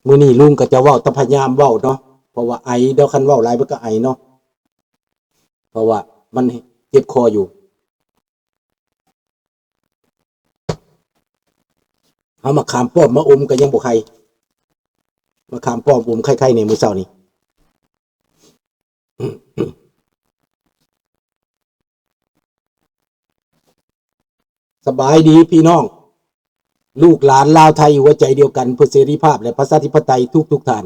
ມື້ນີ້ລຸງກໍຈະເວົ້າ ແຕ່ພະຍາຍາມເວົ້າເນາະ ເພາະວ່າໄອເນາະ ຄັນເວົ້າຫຼາຍມັນກໍໄອເນາະ ເພາະວ່າມັນເຈັບຄໍຢູ່. ເອົາໝາກຂາມປ້ອມມາອົມກໍຍັງບໍ່ໄຄ ໝາກຂາມປ້ອມອົມໄຄໆ ໃນມື້ເຊົ້ານີ້. ສະບາຍດີພີ່ນ້ອງ ລູກຫຼານລາວໄທຫົວໃຈດຽວກັນເພື່ອເສລີພາບ ແລະ ປະຊາທິປະໄຕທຸກໆທ່ານ.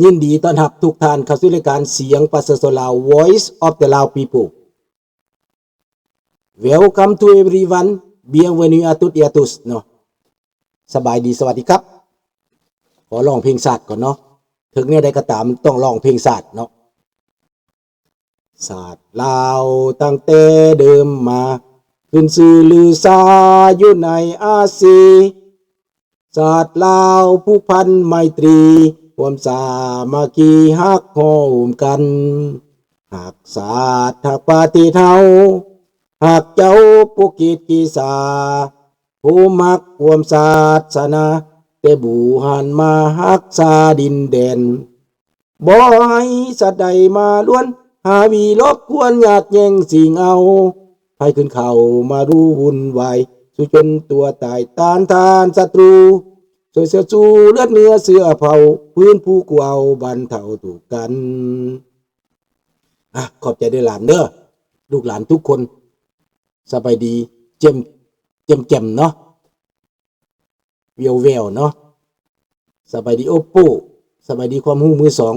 ຍິນດີຕ້ອນຮັບທຸກທ່ານເຂົ້າສູ່ລາຍການສຽງປະຊາຊົນລາວ Voice of the Lao People. Welcome to everyone. Bienvenue à toutes et à tous ເນາະ. ສະບາຍດີ ສະຫວັດດີຄັບ. ຂໍຮ້ອງເພງຊາດກ່ອນເນາະ. ເຖິງແນວໃດກໍຕາມ ຕ້ອງຮ້ອງເພງຊາດເນາະ. ຊາດລາວຕັ້ງແຕ່ເດີມມາ ຂຶ້ນຊື່ລືຊາຢູ່ໃນອາຊີ. ຊາດລາວຜູກພັນໄມຕີ ຮ່ວມສາມັກຄີຮັກໂຮມກັນ. ຮັກຊາດຮັກປະເທດເຮົາ ຮັກເຈົ້າຜູ້ກິດກິສາ ຜູ້ມັກຮ່ວມສາສະໜາ ແຕ່ບູຮານມາຮັກສາດິນແດນ. ບໍ່ໃຫ້ຊາດໃດມາລວນ ຫາວີລົບກວນຍາດແຍ່ງຊິງເອົາ ໃຜຂຶ້ນເຂົ້າມາຮູ້ວຸ່ນວາຍ ສູ້ຈົນຕົວຕາຍຕ້ານທານສັດຕູ ຊ່ວຍເສືອສູ້ເລືອດເນື້ອເຊື້ອເຜົ່າ ຟື້ນຟູກູ້ເອົາບັນເທົາທຸກກັນ. ອ່ະ ຂອບໃຈເດີຫຼານເດີ ລູກຫຼານທຸກຄົນ ສະບາຍດີ ເຈັມ ເຈັມແຈ່ມເນາະ. ແວວໆເນາະ ສະບາຍດີໂອໂປ ສະບາຍດີຄວາມຮູ້ມືສອງ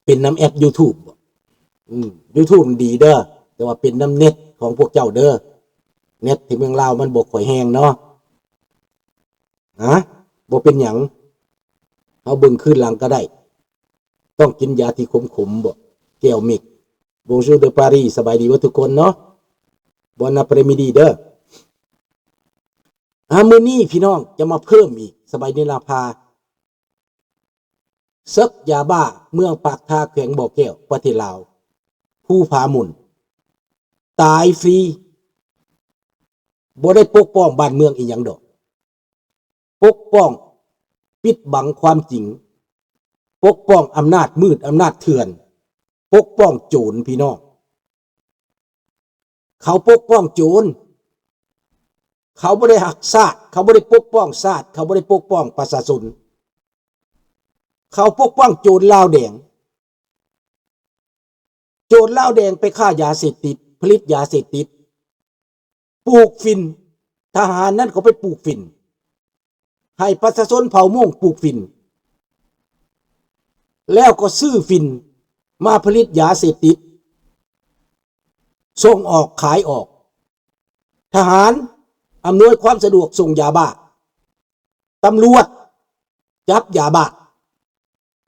ເປັນນຳແອັບຢູທູບບໍ່? ອືມ ຢູທູບມັນດີເດີ ແຕ່ວ່າເປັນນຳເນັດຂອງພວກເຈົ້າເດີ ເນັດທີ່ເມືອງລາວມັນບໍ່ຄ່ອຍແຮງເນາະ. ຮະ ບໍ່ເປັນຫຍັງ ເຮົາເບິ່ງຄືນຫຼັງກໍໄດ້. ຕ້ອງກິນຢາທີ່ຂົມໆບໍ່? ແກ້ວເມັກ Bonjour de Paris ສະບາຍດີເບິດທຸກຄົນເນາະ Bon après-midi ເດີ. ອ່າ ມື້ນີ້ພີ່ນ້ອງຈະມາເພີ່ມອີກ ສະບາຍດີນາພາ ເສິກຢາບ້າເມືອງປາກທາ ແຂວງບໍ່ແກ້ວ ປະເທດລາວ ພູຜາໝົນ ຕາຍຟຣີ ບໍ່ໄດ້ປົກປ້ອງບ້ານເມືອງອີ່ຫຍັງດອກ. ປົກປ້ອງປິດບັງຄວາມຈິງ, ປົກປ້ອງອຳນາດມືດ, ອຳນາດເຖື່ອນ, ປົກປ້ອງໂຈນ, ພີ່ນ້ອງ. ເຂົາປົກປ້ອງໂຈນ, ເຂົາບໍ່ໄດ້ຮັກຊາດ, ເຂົາບໍ່ໄດ້ປົກປ້ອງຊາດ, ເຂົາບໍ່ໄດ້ປົກປ້ອງປະຊາຊົນ, ເຂົາປົກປ້ອງໂຈນລາວແດງ. ໂຈນລາວແດງໄປຄ້າຢາເສບຕິດ, ຜະລິດຢາເສບຕິດ, ປູກຝິ່ນ, ທະຫານນັ້ນເຂົາໄປປູກຝິ່ນ, ໃຫ້ປະຊາຊົນເຜົ່າມົ້ງປູກຝິ່ນ, ແລ້ວກໍຊື້ຝິ່ນມາຜະລິດຢາເສບຕິດ, ສົ່ງອອກຂາຍອອກ. ທະຫານອຳນວຍຄວາມສະດວກສົ່ງຢາບ້າ, ຕຳຫຼວດຈັບຢາບ້າ.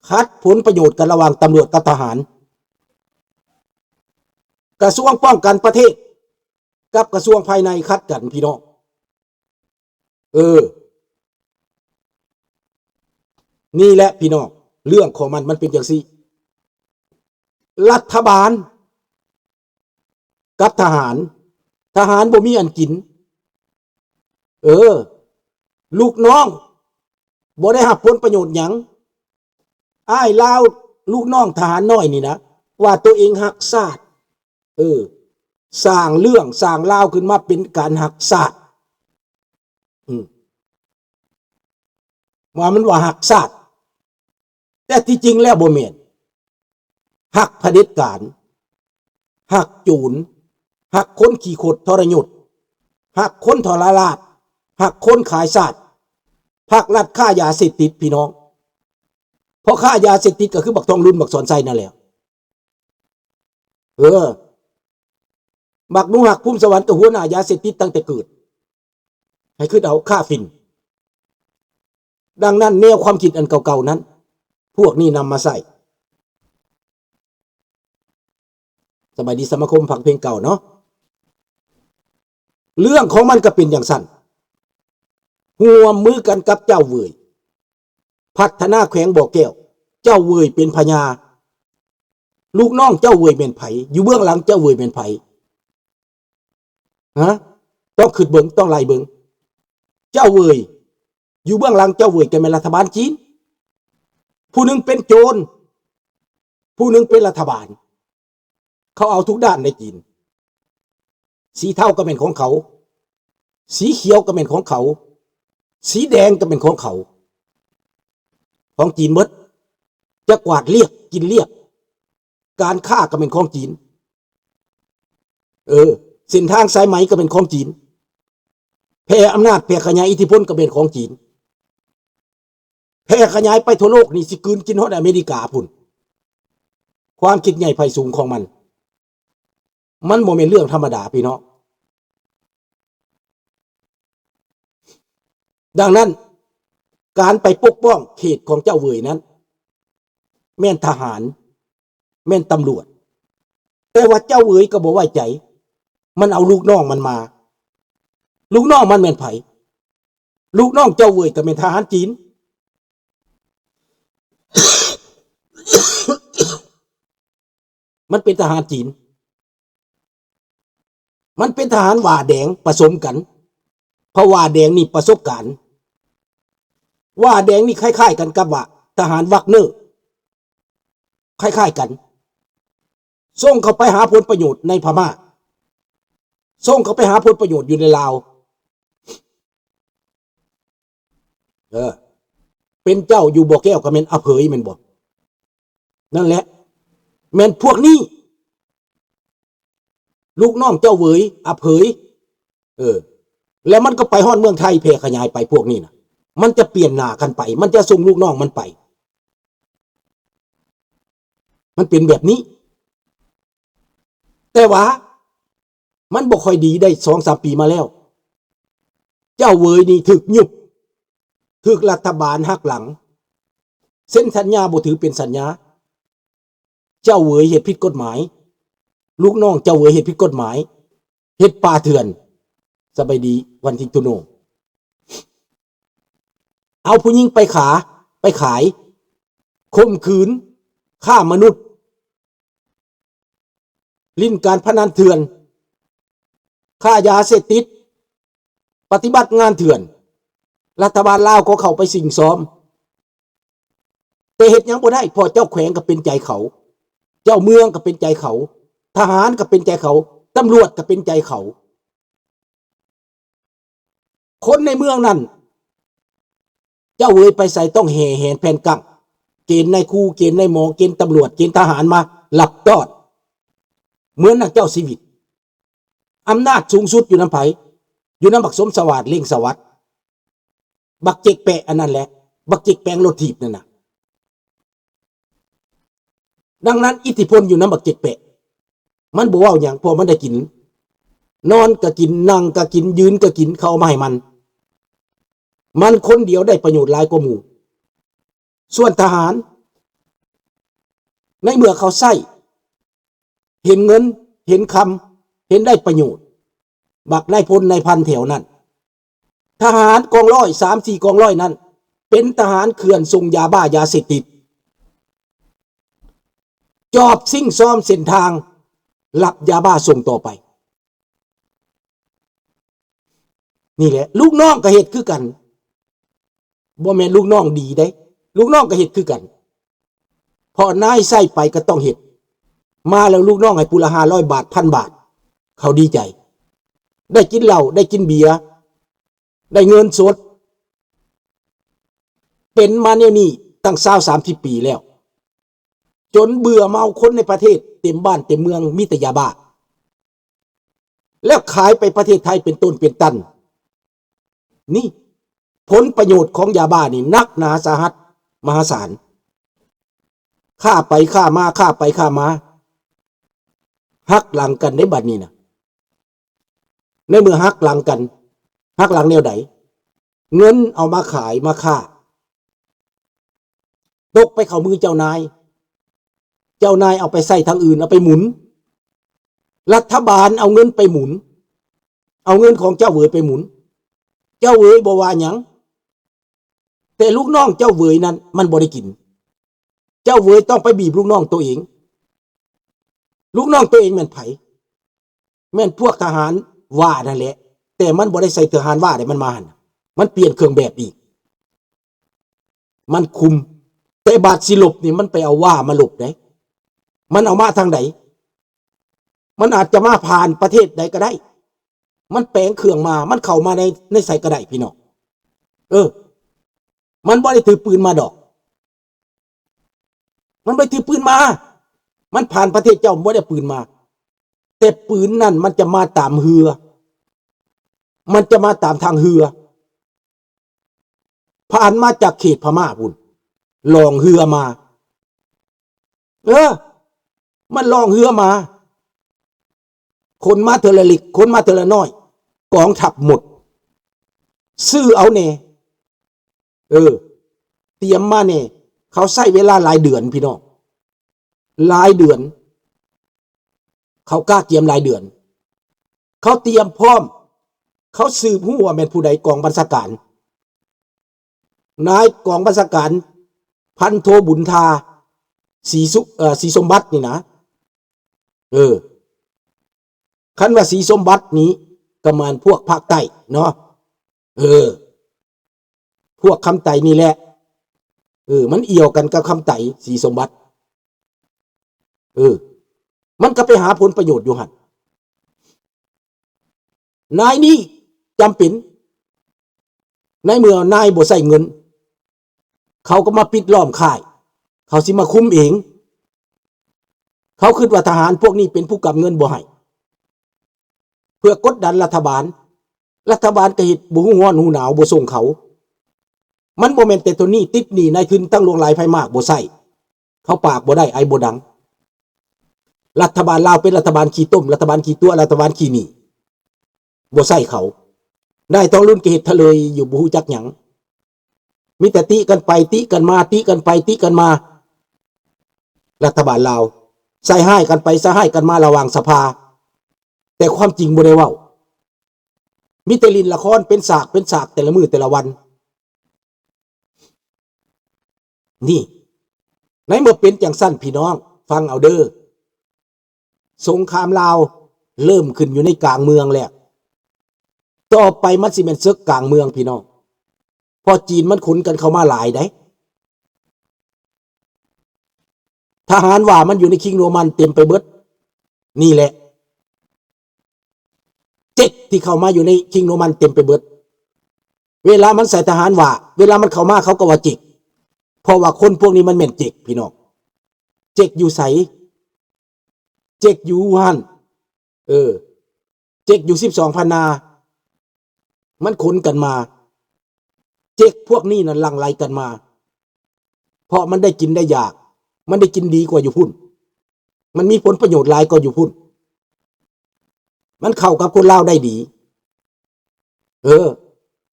ຂັດຜົນປະໂຫຍດກັນລະຫວ່າງຕຳຫຼວດກັບທະຫານ, ກະຊວງປ້ອງກັນປະເທດກັບກະຊວງພາຍໃນຂັດກັນ ພີ່ນ້ອງ. ເອີ ນີ້ແຫຼະພີ່ນ້ອງ, ເລື່ອງຂອງມັນ ມັນເປັນຈັ່ງຊີ້. ລັດຖະບານ ກັບທະຫານ, ທະຫານບໍ່ມີອັນກິນ. ເອີ ລູກນ້ອງບໍ່ໄດ້ຮັບຜົນປະໂຫຍດຫຍັງ. ອ້າຍລາວ ລູກນ້ອງທະຫານນ້ອຍນີ້ນະ ວ່າໂຕເອງຮັກຊາດ. ເອີ ສ້າງເລື່ອງສ້າງລາວຂຶ້ນມາເປັນການຮັກຊາດ. ອືມ ວ່າມັນວ່າຮັກຊາດ. ແຕ່ທີ່ຈິງແລ້ວບໍ່ແມ່ນ. ຮັກຜະເດັດການ, ຮັກໂຈນ, ຮັກຄົນຂີ້ຄົດທໍລະຍົດ, ຮັກຄົນທໍລະລາດ, ຮັກຄົນຂາຍຊາດ, ພັກລັດຄ້າຢາເສບຕິດ ພີ່ນ້ອງ. ເພາະຄ້າຢາເສບຕິດກໍຄືບັກທອງລຸນ ບັກສອນໄຊນັ້ນແຫຼະ. ເອີ ບັກໜູຮັກ ພູມສະຫວັນ ກໍຫົວໜ້າຢາເສບຕິດຕັ້ງແຕ່ເກີດ. ໃຫ້ຄິດເອົາ ຄ້າຝິ່ນ. ດັ່ງນັ້ນ ແນວຄວາມຄິດອັນເກົ່າໆນັ້ນ ພວກນີ້ນຳມາໃຊ້. ສະບາຍດີສະມາຄົມຟັງເພງເກົ່າເນາະ. ເລື່ອງຂອງມັນກໍເປັນຈັ່ງຊັ້ນ. ຮ່ວມມືກັນກັບເຈົ້າເຫວີຍ ພັດທະນາແຂວງບໍ່ແກ້ວ. ເຈົ້າເຫວີຍເປັນພະຍາ, ລູກນ້ອງເຈົ້າເຫວີຍແມ່ນໃຜ? ຢູ່ເບື້ອງຫຼັງເຈົ້າເຫວີຍແມ່ນໃຜ? ຮະ? ຕ້ອງຄິດເບິ່ງ, ຕ້ອງໄລ່ເບິ່ງ. ເຈົ້າເຫວີຍ ຢູ່ເບື້ອງຫຼັງເຈົ້າເຫວີຍກໍແມ່ນລັດຖະບານຈີນ. ຜູ້ໜຶ່ງເປັນໂຈນ, ຜູ້ໜຶ່ງເປັນລັດຖະບານ. ເຂົາເອົາທຸກດ້ານໃນຈີນ. ສີເທົາກໍແມ່ນຂອງເຂົາ, ສີຂຽວກໍແມ່ນຂອງເຂົາ, ສີແດງກໍແມ່ນຂອງເຂົາ, ຂອງຈີນໝົດ. ຈະກວາດລຽກກິນລຽກ, ການຄ້າກໍແມ່ນຂອງຈີນ. ເອີ, ເສັ້ນທາງສາຍໄໝກໍແມ່ນຂອງຈີນ. ແຜ່ອຳນາດ, ແຜ່ຂະຫຍາຍອິດທິພົນກໍແມ່ນຂອງຈີນ. ແຜ່ຂະຫຍາຍໄປທົ່ວໂລກນີ້ ຊິກືນກິນຮອດອາເມລິກາພຸ້ນ. ຄວາມຄິດໃຫຍ່ໃຝ່ສູງຂອງມັນ, ມັນບໍ່ແມ່ນເລື່ອງທຳມະດາ, ພີ່ນ້ອງ. ດັ່ງນັ້ນ, ການໄປປົກປ້ອງເຂດຂອງເຈົ້າເຫວີຍນັ້ນ ແມ່ນທະຫານ, ແມ່ນຕຳຫຼວດ. ແຕ່ວ່າເຈົ້າເຫວີຍກໍບໍ່ໄວ້ໃຈ, ມັນເອົາລູກນ້ອງມັນມາ. ລູກນ້ອງມັນແມ່ນໃຜ? ລູກນ້ອງເຈົ້າເຫວີຍກໍແມ່ນທະຫານຈີນ. ມັນເປັນທະຫານຈີນ. ມັນເປັນທະຫານຫວ້າແດງປະສົມກັນ. ເພາະຫວ້າແດງນີ້ປະສົບການ. ຫວ້າແດງນີ້ຄ້າຍໆກັນກັບວ່າທະຫານວັກເນີ. ຄ້າຍໆກັນ. ສົ່ງເຂົ້າໄປຫາຜົນປະໂຫຍດໃນພະມ້າ, ສົ່ງເຂົ້າໄປຫາຜົນປະໂຫຍດຢູ່ໃນລາວ. ເອີ, ເປັນເຈົ້າຢູ່ບໍ່ແກ້ວກໍແມ່ນອະເຜີຍແມ່ນບໍ່? ນັ້ນແຫຼະ, ແມ່ນພວກນີ້. ລູກນ້ອງເຈົ້າເຫວີຍ, ອະເຜີຍ. ເອີ, ແລ້ວມັນກໍໄປຮອດເມືອງໄທ, ແຜ່ຂະຫຍາຍໄປພວກນີ້ນະ. ມັນຈະປ່ຽນໜ້າກັນໄປ, ມັນຈະສົ່ງລູກນ້ອງມັນໄປ. ມັນເປັນແບບນີ້. ແຕ່ວ່າມັນບໍ່ຄ່ອຍດີໄດ້ສອງສາມປີມາແລ້ວ. ເຈົ້າເຫວີຍນີ້ຖືກຍຸບ, ຖືກລັດຖະບານຫັກຫຼັງ, ເຊັນສັນຍາບໍ່ຖືເປັນສັນຍາ. ເຈົ້າເຫວີຍເຮັດຜິດກົດໝາຍ, ລູກນ້ອງເຈົ້າເຫວີຍເຮັດຜິດກົດໝາຍ, ເຮັດປ່າເຖື່ອນ. ສະບາຍດີ ວັນທິງທູໂນ. ເອົາຜູ້ຍິງໄປຂາ, ໄປຂາຍ, ຂົ່ມຂືນ, ຄ້າມະນຸດ, ຫຼິ້ນການພະນັນເຖື່ອນ, ຄ້າຢາເສບຕິດ, ປະຕິບັດງານເຖື່ອນ. ລັດຖະບານລາວກໍເຂົ້າໄປສິ້ງຊອມ, ແຕ່ເຮັດຫຍັງບໍ່ໄດ້, ເພາະເຈົ້າແຂວງກໍເປັນໃຈເຂົາ, ເຈົ້າເມືອງກໍເປັນໃຈເຂົາ, ທະຫານກໍເປັນໃຈເຂົາ, ຕຳຫຼວດກໍເປັນໃຈເຂົາ. ຄົນໃນເມືອງນັ້ນ ເຈົ້າເອີຍ ໄປໃສຕ້ອງແຫ່ແຫນແຜ່ນກັ້ງ, ເກນນາຍຄູ, ເກນນາຍໝໍ, ເກນຕຳຫຼວດ, ເກນທະຫານມາຮັບຕ້ອນ ເໝືອນນັກເຈົ້າຊີວິດ. ອຳນາດສູງສຸດຢູ່ນຳໃຜ? ຢູ່ນຳບັກສົມສະຫວາດ ເລັ່ງສະຫວັດ, ບັກເຈັກແປະອັນນັ້ນແຫຼະ, ບັກເຈັກແປງລົດຖີບນັ້ນນະ. ດັ່ງນັ້ນ ອິດທິພົນຢູ່ນຳບັກເຈັກແປະ, ມັນບໍ່ເວົ້າຫຍັງ ເພາະມັນໄດ້ກິນ, ນອນກໍກິນ, ນັ່ງກໍກິນ, ຢືນກໍກິນ, ເຂົາເອົາມາໃຫ້ມັນ, ມັນຄົນດຽວໄດ້ປະໂຫຍດຫຼາຍກວ່າໝູ່. ສ່ວນທະຫານ ໃນເມື່ອເຂົາໃຊ້ ເຫັນເງິນ ເຫັນຄຳ ເຫັນໄດ້ປະໂຫຍດ, ບັກນາຍພົນນາຍພັນແຖວນັ້ນ, ທະຫານກອງຮ້ອຍ ສາມສີ່ກອງຮ້ອຍນັ້ນ ເປັນທະຫານເຄື່ອນສົ່ງຢາບ້າຢາເສບຕິດ, ຈອບຊິງຊອມເສັ້ນທາງ ລັບຢາບ້າສົ່ງຕໍ່ໄປ. ນີ້ແຫຼະ ລູກນ້ອງກໍເຮັດຄືກັນ, ບໍ່ແມ່ນລູກນ້ອງດີເດ້, ລູກນ້ອງກໍເຮັດຄືກັນ. ເພາະນາຍໃຊ້ໄປກໍຕ້ອງເຮັດ, ມາແລ້ວລູກນ້ອງໃຫ້ຜູ້ລະຫ້າຮ້ອຍບາດ ພັນບາດ ເຂົາດີໃຈ, ໄດ້ກິນເຫຼົ້າ ໄດ້ກິນເບຍ ໄດ້ເງິນສົດ. ເປັນມາແນວນີ້ຕັ້ງຊາວສາມສິບປີແລ້ວ, ຈົນເບື່ອເມົາ, ຄົນໃນປະເທດເຕັມບ້ານເຕັມເມືອງມີແຕ່ຢາບ້າ. ແລ້ວຂາຍໄປປະເທດໄທເປັນຕົ້ນເປັນຕັນ. ນີ້ຜົນປະໂຫຍດຂອງຢາບ້ານີ້ໜັກໜາສາຫັດມະຫາສານ. ຄ້າໄປຄ້າມາ, ຄ້າໄປຄ້າມາ, ຫັກຫຼັງກັນເດ້ບັດນີ້ນະ. ໃນເມື່ອຫັກຫຼັງກັນ, ຫັກຫຼັງແນວໃດ? ເງິນເອົາມາຂາຍມາຄ້າ ຕົກໄປເຂົ້າມືເຈົ້ານາຍ, ເຈົ້ານາຍເອົາໄປໃຊ້ທາງອື່ນ, ເອົາໄປໝູນ. ລັດຖະບານເອົາເງິນໄປໝູນ, ເອົາເງິນຂອງເຈົ້າເຫວີຍໄປໝູນ. ເຈົ້າເຫວີຍບໍ່ວ່າຫຍັງ, ແຕ່ລູກນ້ອງເຈົ້າເຫວີຍນັ້ນມັນບໍ່ໄດ້ກິນ. ເຈົ້າເຫວີຍຕ້ອງໄປບີບລູກນ້ອງໂຕເອງ. ລູກນ້ອງໂຕເອງແມ່ນໃຜ? ແມ່ນພວກທະຫານຫວ້ານັ້ນແຫຼະ, ແຕ່ມັນບໍ່ໄດ້ໃສ່ທະຫານຫວ້າໃດມັນມາຫັ້ນນະ, ມັນປ່ຽນເຄື່ອງແບບອີກ. ມັນຄຸມ. ແຕ່ບາດຊິຫຼົບນີ້ ມັນໄປເອົາວ່າມາຫຼົບເດ້. ມັນເອົາມາທາງໃດ? ມັນອາດຈະມາຜ່ານປະເທດໃດກໍໄດ້. ມັນແປງເຄື່ອງມາ, ມັນເຂົ້າມາໃນ, ໃນໃສກໍໄດ້ ພີ່ນ້ອງ. ເອີ, ມັນບໍ່ໄດ້ຖືປືນມາດອກ. ມັນບໍ່ໄດ້ຖືປືນມາ. ມັນຜ່ານປະເທດເຈົ້າ, ບໍ່ໄດ້ເອົາປືນມາ. ແຕ່ປືນນັ້ນມັນຈະມາຕາມເຮືອ. ມັນຈະມາຕາມທາງເຮືອ. ຜ່ານມາຈາກເຂດພະມ້າພຸ້ນ, ລ່ອງເຮືອມາ. ເອີ, ມັນລ່ອງເຮືອມາ. ຂົນມາເທື່ອລະເລັກ, ຂົນມາເທື່ອລະນ້ອຍ, ກອງທັບໝົດ. ຊື້ເອົາແດ່. ເອີ, ຕຽມມາແດ່. ເຂົາໃຊ້ເວລາຫຼາຍເດືອນ ພີ່ນ້ອງ, ຫຼາຍເດືອນ. ເຂົາກະກຽມຫຼາຍເດືອນ. ເຂົາຕຽມພ້ອມ. ເຂົາສືບຮູ້ວ່າແມ່ນຜູ້ໃດ, ກອງບັນຊາການ. ນາຍກອງບັນຊາການ ພັນໂທບຸນທາ ສີສຸ, ເອີ, ສີສົມບັດນີ້ນະ. ເອີ, ຄັນວ່າສີສົມບັດນີ້ ກໍແມ່ນພວກພາກໃຕ້ເນາະ. ເອີ, ພວກຄຳໄຕນີ້ແຫຼະ. ເອີ, ມັນອ່ຽວກັນກັບຄຳໄຕ, ສີສົມບັດ. ເອີ, ມັນກໍໄປຫາຜົນປະໂຫຍດຢູ່ຫັ້ນ. ນາຍນີ້ຈຳເປັນ, ໃນເມື່ອນາຍບໍ່ໃຊ້ເງິນ, ເຂົາກໍມາປິດລ້ອມຄ້າຍ, ເຂົາຊິມາຄຸມເອງ. ເຂົາຄິດວ່າທະຫານພວກນີ້ເປັນຜູ້ກຳເງິນບໍ່ໃຫ້, ເພື່ອກົດດັນລັດຖະບານ. ລັດຖະບານກໍເຮັດບໍ່ຮູ້ຮ້ອນຮູ້ໜາວ, ບໍ່ສົ່ງເຂົາ. ມັນບໍ່ແມ່ນແຕ່ໂຕນີ້, ຕິດໜີ້ນາຍທຶນຕັ້ງຫຼວງຫຼາຍໄພມາກບໍ່ໃຊ້. ເຂົາປາກບໍ່ໄດ້, ໄອບໍ່ດັງ. ລັດຖະບານລາວເປັນລັດຖະບານຂີ້ຕົມ, ລັດຖະບານຂີ້ຕົວະ, ລັດຖະບານຂີ້ໜີ້, ບໍ່ໃຊ້ເຂົາ. ນາຍທອງລຸນກໍເຮັດທະເລີຍຢູ່, ບໍ່ຮູ້ຈັກຫຍັງ. ມີແຕ່ຕິກັນໄປ, ຕິກັນມາ, ຕິກັນໄປ, ຕິກັນມາ. ລັດຖະບານລາວ ໃສ່ຮ້າຍກັນໄປ, ໃສ່ຮ້າຍກັນມາລະຫວ່າງສະພາ, ແຕ່ຄວາມຈິງບໍ່ໄດ້ເວົ້າ. ມີແຕ່ຫຼິ້ນລະຄອນເປັນສາກເປັນສາກ ແຕ່ລະມື້ແຕ່ລະວັນ. ນີ້, ໃນເມື່ອເປັນຈັ່ງຊັ້ນ ພີ່ນ້ອງ, ຟັງເອົາເດີ້. ສົງຄາມລາວເລີ່ມຂຶ້ນຢູ່ໃນກາງເມືອງແລ້ວ. ຕໍ່ໄປມັນຊິແມ່ນເສິກກາງເມືອງ ພີ່ນ້ອງ, ເພາະຈີນມັນຂົນກັນເຂົ້າມາຫຼາຍໃດ. ທະຫານວ່າມັນຢູ່ໃນຄິງໂຣມັນເຕັມໄປເບິດ. ນີ້ແຫຼະ ເຈັກທີ່ເຂົ້າມາຢູ່ໃນຄິງໂຣມັນເຕັມໄປເບິດ. ເວລາມັນໃສ່ທະຫານວ່າ, ເວລາມັນເຂົ້າມາເຂົາກໍວ່າເຈັກ, ເພາະວ່າຄົນພວກນີ້ມັນແມ່ນເຈັກ ພີ່ນ້ອງ. ເຈັກຢູ່ໃສ? ເຈັກຢູ່ຮູ້ຮັນ. ເອີ, ເຈັກຢູ່ສິບສອງພັນນາ, ມັນຂົນກັນມາ. ເຈັກພວກນີ້ນັ້ນຫຼັ່ງໄຫຼກັນມາ, ເພາະມັນໄດ້ກິນໄດ້ຢາກ, ມັນໄດ້ກິນດີກວ່າຢູ່ພຸ້ນ, ມັນມີຜົນປະໂຫຍດຫຼາຍກວ່າຢູ່ພຸ້ນ, ມັນເຂົ້າກັບຄົນລາວໄດ້ດີ. ເອີ,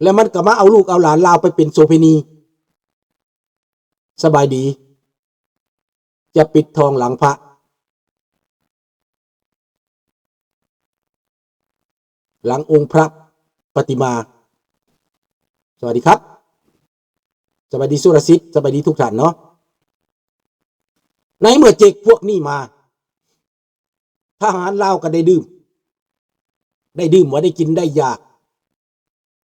ແລ້ວມັນກໍມາເອົາລູກເອົາຫຼານລາວໄປເປັນໂສເພນີ. ສະບາຍດີ. ຈະປິດທອງຫຼັງພະ, ຫຼັງອົງພະປະຕິມາ. ສະຫວັດດີຄັບ, ສະຫວັດດີສຸລະສິດ, ສະຫວັດດີທຸກທ່ານເນາະ. ໃນເມື່ອເຈັກພວກນີ້ມາ, ທະຫານລາວກໍໄດ້ດື່ມ, ໄດ້ດື່ມວ່າໄດ້ກິນໄດ້ຢາກ,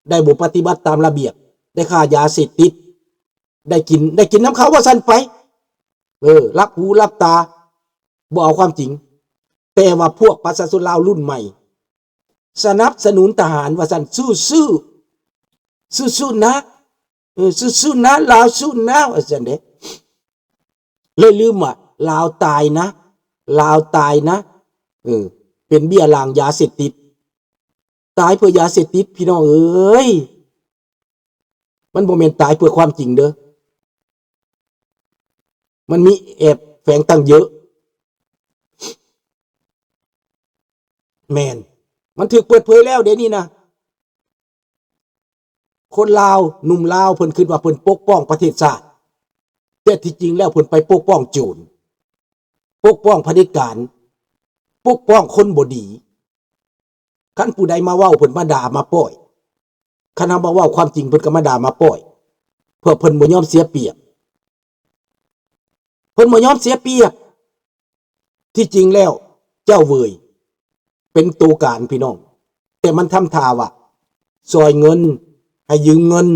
ໄດ້ບໍ່ປະຕິບັດຕາມລະບຽບ, ໄດ້ຄ້າຢາເສບຕິດ, ໄດ້ກິນ, ໄດ້ກິນນຳເຂົາວ່າຊັ້ນໄປ. ເອີ, ຫຼັບຫູຫຼັບຕາ, ບໍ່ເອົາຄວາມຈິງ. ແຕ່ວ່າພວກປະຊາຊົນລາວລຸ້ນໃໝ່ ສະໜັບສະໜູນທະຫານວ່າຊັ້ນ, ສູ້ໆ, ສູ້ໆນະ, ເອີ, ສູ້ໆນະ, ລາວສູ້ນະ, ວ່າຊັ້ນເດ້. ເລີຍລືມວ່າລາວຕາຍນະ, ລາວຕາຍນະ, ເອີ, ເປັນເບ້ຍລ້າງຢາເສບຕິດ. ຕາຍເພື່ອຢາເສບຕິດ ພີ່ນ້ອງເອີຍ, ມັນບໍ່ແມ່ນຕາຍເພື່ອຄວາມຈິງເດີ້, ມັນມີແອບແຝງຕັ້ງເຍີະ. ແມ່ນ, ມັນຖືກເປີດເຜີຍແລ້ວເດນີ້ນະ. ຄົນລາວ, ໜຸ່ມລາວ ເພິ່ນຄິດວ່າເພິ່ນປົກປ້ອງປະເທດຊາດ, ແຕ່ທີ່ຈິງແລ້ວເພິ່ນໄປປົກປ້ອງໂຈນ, ປົກປ້ອງຜະເດັດການ, ປົກປ້ອງຄົນບໍ່ດີ. ຄັນຜູ້ໃດມາເວົ້າ ເພິ່ນມາດ່າມາປ້ອຍ, ຄັນເຮົາມາເວົ້າຄວາມຈິງ ເພິ່ນກໍມາດ່າມາປ້ອຍ, ເພາະເພິ່ນບໍ່ຍອມເສຍປຽບ. ເພິ່ນບໍ່ຍອມເສຍປຽບ. ທີ່ຈິງແລ້ວເຈົ້າເວີຍເປັນໂຕການພີ່ນ້ອງ, ແຕ່ມັນທຳທ່າວ່າຊ່ອຍເງິນ, ໃຫ້ຢືມເງິນ,